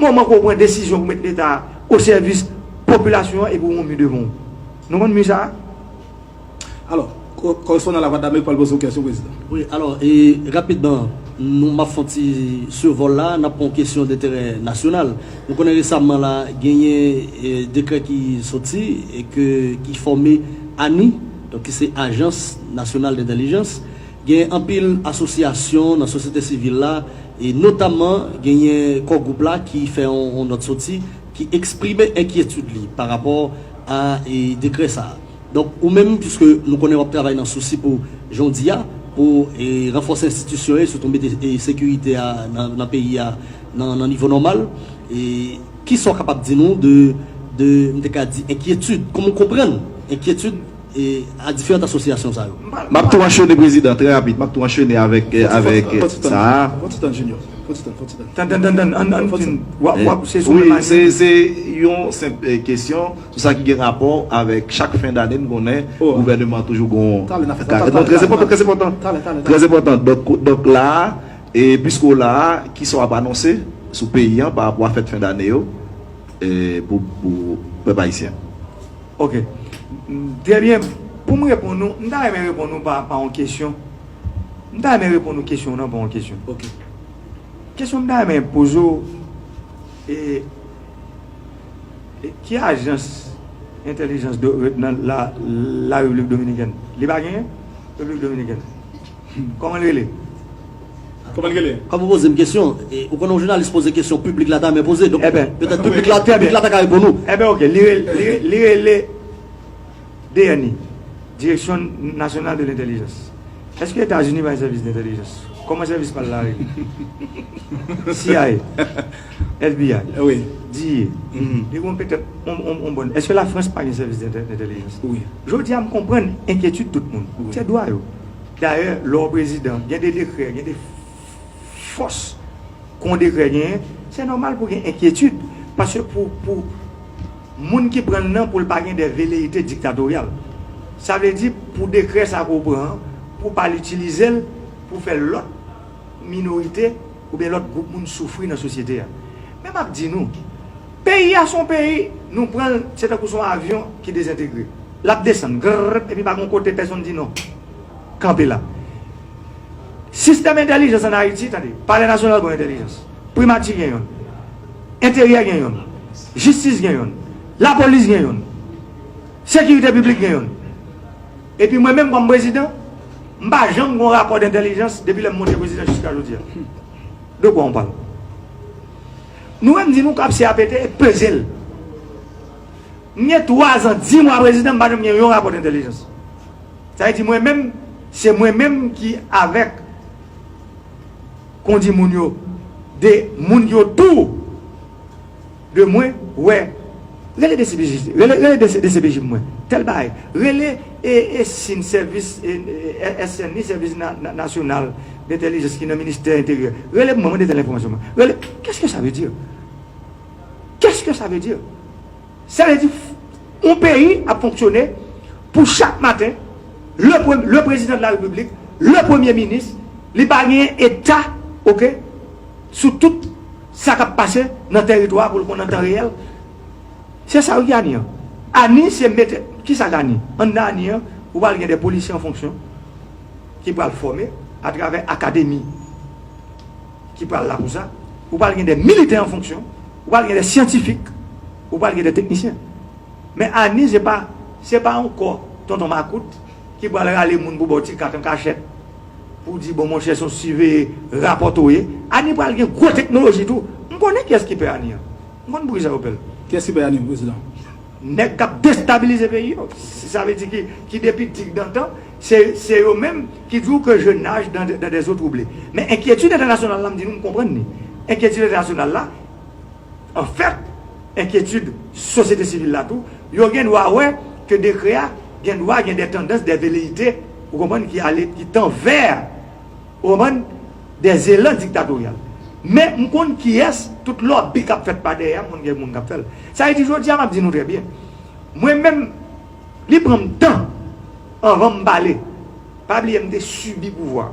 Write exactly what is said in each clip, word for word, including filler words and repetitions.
moman ke w pran desizyon pou met Leta o sèvis popilasyon an epi w gen yon mi devan w. Nou konn mi sa a? Alò, ko- korespondan Lavwadlamerik pral poze yon kesyon, prezidan. Wi, alò, e, rapidman, nou m ap fè yon ti sivòl la, n ap pran yon kesyon denterè nasyonal. Nou konnen resaman la, genyen e, dekrè ki soti e ke, ki fòme ani, donk ki se Ajans Nasyonal Dentèlijans. Gen anpil asosyasyon nan sosyete sivil la, e notaman genyen kò gwoup la ki fè yon, yon nòt soti, ki eksprime enkyetid li pa rapò a e, dekrè sa a. Donk, ou menm, piske nou konnen w ap travay nan sousi pou, jan w di a, pou e, ranfòse enstitisyon yo, sitou mete e, sekirite a nan, nan peyi a nan, nan nivo nòmal, e, kisa w kapab di nou de, de, m te ka di, enkyetid, kòman w konprann enkyetid e, a diferan asosyasyon sa yo? M ap tou anchene, prezidan, trè rapid. M ap tou anchene avèk, avèk sa a. Fò ti tann, Junior. Fò ti tann, fò ti tann. Tann, tann, tann, tann, ann, ann fin. W ap, w ap, se sou Wi, menm se, ani. Se yon senp eh, kesyon sou sa ki gen rapò avèk chak fen dane. M konnen gouvènman toujou gon. Talè n a fè sa. Talè, Talè, non, trè talè, enpòtan, talè. Trè enpòtan. Talè, talè, Trè enpòtan. Donk, donk la, e piske w la, kisa w ap anonse sou peyi an pa rapò a fèt fen dane yo e, pou, pou pèp ayisyen? Ok. Trè byen. Pou m reponn ou, m ta renmen reponn ou pa, pa yon kesyon. M ta renmen reponn ou kesyon nan pa yon kesyon. Ok. Kesyon m ta renmen poze w, e, e ki ajans entèlijans do, nan la, la Repiblik Dominikèn? Li pa genyen? Repiblik Dominikèn. Kòman l rele? Kòman l rele? Kòm ou poze m kesyon, e, ou konnen yon jounalis poze kesyon, piblik la ta renmen poze, donk Eben, petèt piblik la, piblik la ta ka reponn ou. Eben, ok, li rele, li, li rele D N I, Direction Nationale de l'Intelligence. Èske Etazini pa gen sèvis dentèlijans? Kòman sèvis pa l la rele? C I A, F B I, Wi. D E A. Li gen petèt on, on, on bon. Èske Lafrans pa gen sèvis dentè- dentèlijans? Wi. Jodi a, m konprann enkyetid tout moun. Wi. Se dwa yo. Dayè, lè w prezidan, gen de dekrè, gen de fòs kon dekrè genyen, se nòmal pou gen enkyetid. Paske pou, pou moun ki pran l nan, pou l pa gen de veleyite diktatoryal. Sa vle di, pou dekrè sa ke w pran an, pou w pa l itilize l pou fè lòt minorite oubyen lòt gwoup moun soufri nan sosyete a. Men m ap di nou, peyi a se yon peyi, nou pran l, se tankou se yon avyon ki dezentegre. L ap desann, grrrr, epi pa gen yon kote pèsonn di non. Kanpe la. Sistèm entèlijans ann Ayiti, tande, Palè Nasyonal bon entèlijans. Primati gen youn. Enteryè gen youn. Jistis gen youn. Lapolis gen youn. Sekirite piblik gen youn. Epi mwen menm kòm prezidan, m pa janm gen yon rapò dentèlijans depi lè m monte prezidan jiska jodi a. De quoi on parle? Nou menm di nou kòb C A P T e peze l. M gen twa zan, dis mwa prezidan, m pa janm gen yon rapò dentèlijans. Sa vle di mwen menm, se mwen menm ki avèk kondi moun yo, de moun ki otou de mwen, wè, rele D C P J, rele, rele D C P J pou mwen, tèl bagay, rele e, e sin sèvis, e, e, S N I, sèvis na, na, nasyonal dentèlijans ki nan ministè enteryè, rele pou mwen, mande tèl enfòmasyon mwen, rele, qu'est-ce que ça veut dire? Qu'est-ce que ça veut dire? Sa vle di, yon peyi ap fonksyone pou chak maten, le, pre- le président de la République, le premier ministre, li pa gen eta, ok, sou tout sa k ap pase nan teritwa pou l konn an tan reyèl. Se sa wi ki ani an. Ani se mete, kisa k ani? Anndan ani an, ou pral gen de polisye an fonksyon ki pral fòme atravè akademi ki pral la pou sa. Ou pral gen de militè an fonksyon, ou pral gen de syantifik, ou pral gen de teknisyen. Men ani se pa, se pa yon kò tonton makout ki pral rale moun pou ba w ti kat an kachèt, pou w di bon monchè se yon siveye rapòte w ye. Ani pral gen gwo teknoloji tou. M konnen kiyès ki pè ani an. M konn poukisa yo pè l. Kiyès ki pè ani, prezidan? Nèg k ap destabilize peyi yo. Sa vle di ki, ki depi digdantan, se, se yo menm ki di w ke je nage dans, dans des eaux troublées. Men enkyetid entènasyonal la, m di nou, m konprann li. Enkyetid entènasyonal la, anfèt, enkyetid sosyete sivil la tou, yo gen dwa wè ke dekrè a gen dwa gen de tandans, de veleyite, ou konprann, ki ale, ki tan vè ou konprann, de zelan diktatoryal. Men m konn kiyès, tout lòbi k ap fèt pa dèyè a, m konn gen moun k ap fè l. Sa vle di, jodi a, m ap di nou trè byen. Mwen menm, li pran m tan anvan m pale. Pa bliye, m te sibi pouvwa.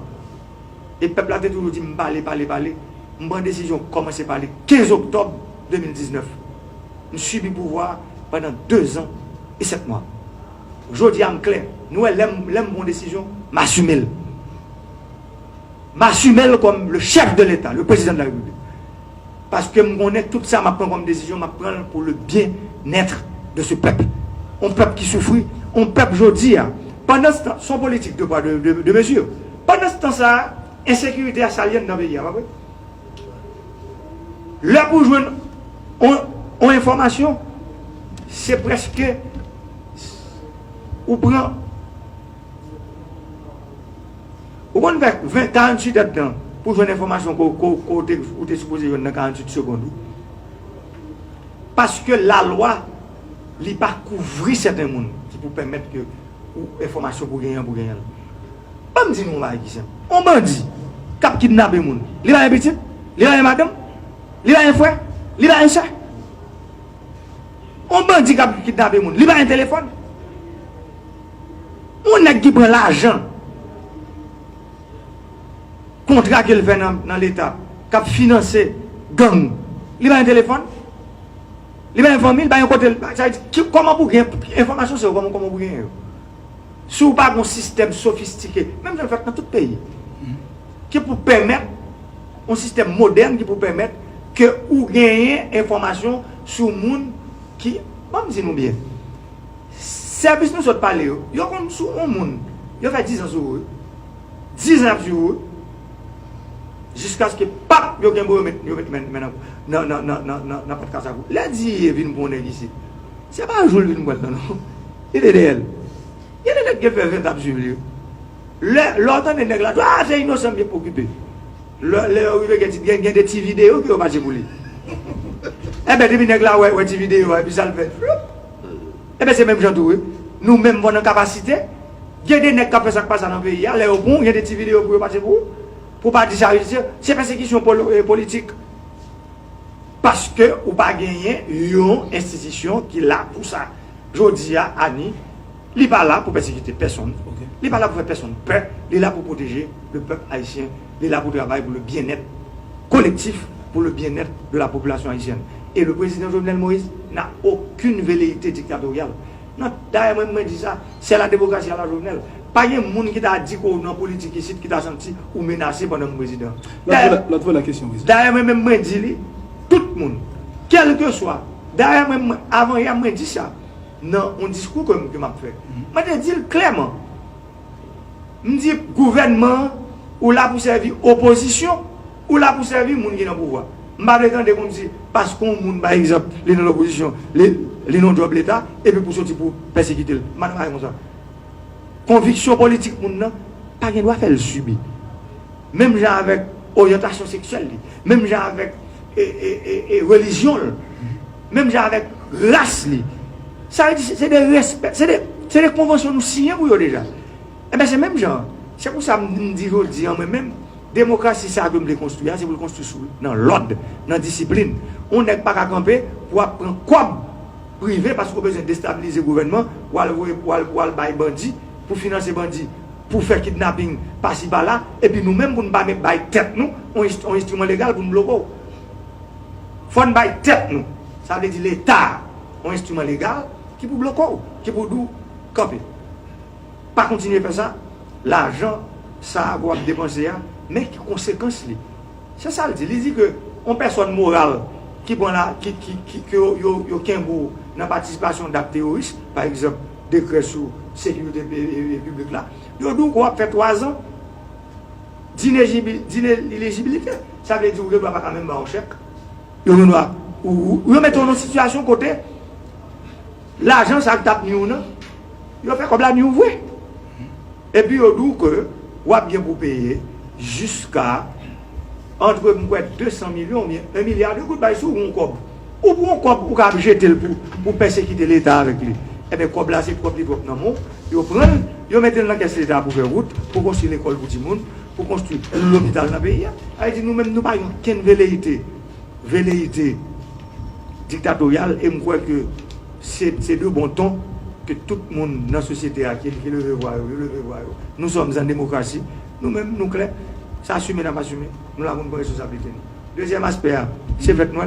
E pèp la te toujou di m pale, pale, pale. M pran desizyon kòmanse pale kenz oktòb de mil diznèf. M sibi pouvwa a pandan de zan e sèt mwa. Jodi a, m klè. Nou wè, lè m, lè m pran yon desizyon, m asime l. M asime l kòm le chef de l'État, le président de la République. Paske m konnen tout sa m ap pran kòm desizyon, m ap pran l pou le bien-être de ce peuple. Yon pèp ki soufri, yon pèp jodi a. Pandan se tan, se yon politik de pwa, de, de, de mezi. Pandan se tan sa a, ensekirite a salye anndan peyi a, pa vre? Lè pou jwenn yon, yon enfòmasyon, se prèske ou pran, ou konn fè ven, karanntuit èdtan pou jwenn enfòmasyon ke, ke, ke ou te, ou te sipoze jwenn nan karanntuit segond, wi. Paske lalwa, li pa kouvri sèten moun ki pou pèmèt ke ou, enfòmasyon pou genyen an, pou genyen l. Ban m di nou yon bagay ki senp. Yon bandi k ap kidnape moun, li pa gen pitit? Li pa gen madanm? Li pa gen frè? Li pa gen sè? Yon bandi k ap kidnape moun, li pa gen telefòn? Yon nèg ki pran lajan, kontra ke l fè nan, nan Leta, k ap finanse gang, li pa gen telefòn? Li pa gen fanmi, li pa gen kote l, sa vle di, ki, kòman pou gen enfòmasyon, se kòman, kòman pou gen yo? Si w pa gen yon sistèm sofistike, menm jan l fèt nan tout peyi, ki pou pèmèt, yon sistèm modèn ki pou pèmèt ke ou genyen enfòmasyon sou moun ki, ban m di nou byen, sèvis nou sot pale yo, yo konn sou yon moun, yo fè dizan sou ou, wi. Dizan y ap swiv ou, wi. Jiskaske, pap, yo kenbe w, yo met, yo met men, men nan, nan, nan, nan, nan, nan, nan pòt kaz ak ou. Lè Diye vin pran yon nèg isit, se pa jou l vin pran l nan, non. Li te dèyè l. Gen de nèg ki fè ven t ap swiv li, wi. Lè, lè w tande nèg la di, "Ah, se inosan, m byen okipe." Lè, lè yo rive, gen ti, gen, gen de ti videyo ke yo pase pou li. Enben, depi nèg la wè, wè ti videyo a, epi sa l fè, floup. Enben, se menm jan tou, wi. Nou menm, bon, nan kapasite, gen de nèg k ap fè sa k pa sa nan peyi a, lè yo pran w, gen de ti videyo pou yo pase pou ou, pou w pa di sa, se, se pèsekisyon polo-, eh, politik. Paske ou pa genyen yon enstitisyon ki la pou sa. Jodi a, Ani, li pa la pou pèsekite pèsonn. Ok. Li pa la pou fè pèsonn pè. Li la pou pwoteje le pèp ayisyen. Li la pou travay pou le bien-être collectif, pour le bien-être de la population haïtienne. Et le président Jovenel Moïse n'a aucune velléité dictatoriale. Non, dayè, mwen, mwen di sa, c'est la démocratie à la Jovenel. Pa gen moun ki ta di ke w nan politik isit ki ta santi ou menase pandan m prezidan. Lòt vòlè, lòt vòlè kesyon, Prezidan. Dayè, mwen menm, mwen di li, tout moun, kèlkeswa, dayè, mwen, mwen, avan yè, mwen di sa nan yon diskou ke m, ke m ap fè. Mhm. Mwen te di l klèman, m di, gouvènman an, ou la pou sèvi opozisyon, ou la pou sèvi moun ki nan pouvwa. M pa vle tande kòmsi paske yon moun, pa egzanp, li nan lopozisyon, li, li nan yon djòb Leta, epi pou soti pou pèsekite l. M pa nan bagay konsa. Konviksyon politik moun nan pa gen dwa fè l sibi. Menm jan avèk oryantasyon seksyèl li, menm jan avèk, e, e, e, e, relijyon l, menm jan avèk ras li. Sa vle di, se, se de respè, se de, se de konvansyon nou siyen pou yo deja. Enben, se menm jan an. Se pou sa m, m di jodi a, mwen menm, demokrasi sa a ke m vle konstwi a, se pou l konstwi sou, nan lòd, nan disiplin. Yon nèg pa ka kanpe pou ap pran kòb prive paske w bezwen destabilize gouvènman, w al voye, w al, w al bay bandi, pou finanse bandi, pou fè kidnaping pasi pala, epi nou menm pou n pa menm bay tèt nou yon enst-, yon enstriman legal pou n bloke w. Fò n bay tèt nou, sa vle di Leta a, yon enstriman legal ki pou bloke w, ki pou di w kanpe. Pa kontinye fè sa, lajan sa a ke w ap depanse a, men ki konsekans li? Se sa l di. Li di ke yon pèsòn moral ki pran la, ki, ki, ki, ke yo, yo, yo kenbe w nan patisipasyon d ak teworis, pa egzanp, dekrè sou sekirite pe-, e, e, piblik la, yo di w ke w ap fè twa zan d'inejibi-, d'inelejibilite. Sa vle di ou gen dwa pa ka menm ba w chèk. Yo gen dwa, ou, ou, yo mete w nan sitiyasyon kote lajan sa k t ap nwi w nan, yo fè kòb la nwi w vre. Epi yo di w ke w ap gen pou peye jiska, antre, m kwè, de san milyon oubyen yon milya de goud bay si w gen yon kòb. Ou pran yon kòb, ou ka ap jete l pou, pou pèsekite Leta avèk li. Enben, kòb la, se twòp li twòp nan men w. Yo pran l, yo mete l nan kès Leta pou fè wout, pou konstwi lekòl pou timoun, pou konstwi lopital nan peyi a. Sa vle di, nou menm, nou pa gen okenn veleyite, veleyite diktatoryal, e m kwè ke se, se de bon ton ke tout moun nan sosyete a ki, ki leve vwa yo, yo leve vwa yo. Nous sommes en démocratie. Nou menm, nou klè. Se asime n ap asime. Nou la pou n pran responsablite nou. Dezyèm aspè a, se fèt Nwèl.